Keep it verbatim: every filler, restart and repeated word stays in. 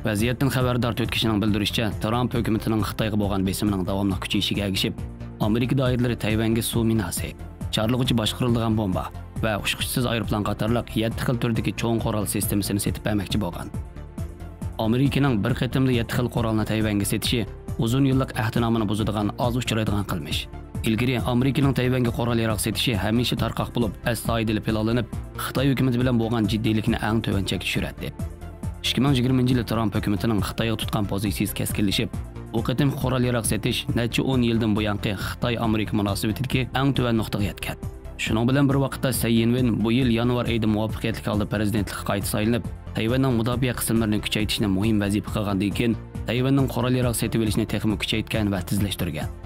ۋەزىيەتتىن خەۋەردار تۆت كىشىنىڭ بىلدۈرۈشىچە، ترامپ ھۆكۈمىتىنىڭ خىتايغا بولغان بېسىمىنىڭ داۋاملىق كۈچىيىشىگە ئەگىشىپ، ئامېرىكا دائىرىلىرى تەيۋەنگە سۇ مىناسى، چارلىغۇچى باشقۇرۇلىدىغان بومبا ۋە ئۇچقۇچىسىز ئايروپىلان قاتارلىق يەتتە خىل تۈردىكى چوڭ قورال سىستېمىسىنى سېتىپ بەرمەكچى بولغان. ئامېرىكىنىڭ بىر قېتىملا يەتتە خىل قورالنى تەيۋەنگە سېتىشى ئۇزۇن يىللىق ئەھدىنامىنى بۇزىدىغان ئاز ئۇچرايدىغان قىلمىش. ئىلگىرى ئامېرىكىنىڭ تەيۋەنگە قورال-ياراغ سېتىشى ھەمىشە تارقاق بولۇپ، ئەستايىدىل پىلانلىنىپ، خىتاي ھۆكۈمىتى بىلەن بولغان جىددىيلىكنى ئەڭ تۆۋەن چەككە چۈشۈرەتتى. ئىككى مىڭ يىگىرمىنچى يىلى ترامپ ھۆكۈمىتىنىڭ خىتايغا تۇتقان پوزىتسىيىسى كەسكىنلىشىپ، بۇ قېتىمقى قورال-ياراغ سېتىش نەچچە ئون يىلدىن بۇيانقى خىتاي-ئامېرىكا مۇناسىۋىتىدىكى ئەڭ تۆۋەن نۇقتىغا يەتكەن. شۇنىڭ بىلەن بىر ۋاقىتتا، سەي يىنۋېن بۇ يىل يانۋار ئېيىدا مۇۋەپپەقىيەتلىك ھالدا پىرېزىدېنتلىققا قايتا سايلىنىپ، تەيۋەننىڭ مۇداپىئە قىسىملىرىنى كۈچەيتىشنى مۇھىم ۋەزىپە قىلغاندىن كېيىن، تەيۋەننىڭ قورال-ياراغ سېتىۋېلىشىنى تېخىمۇ كۈچەيتكەن ۋە تېزلەشتۈرگەن.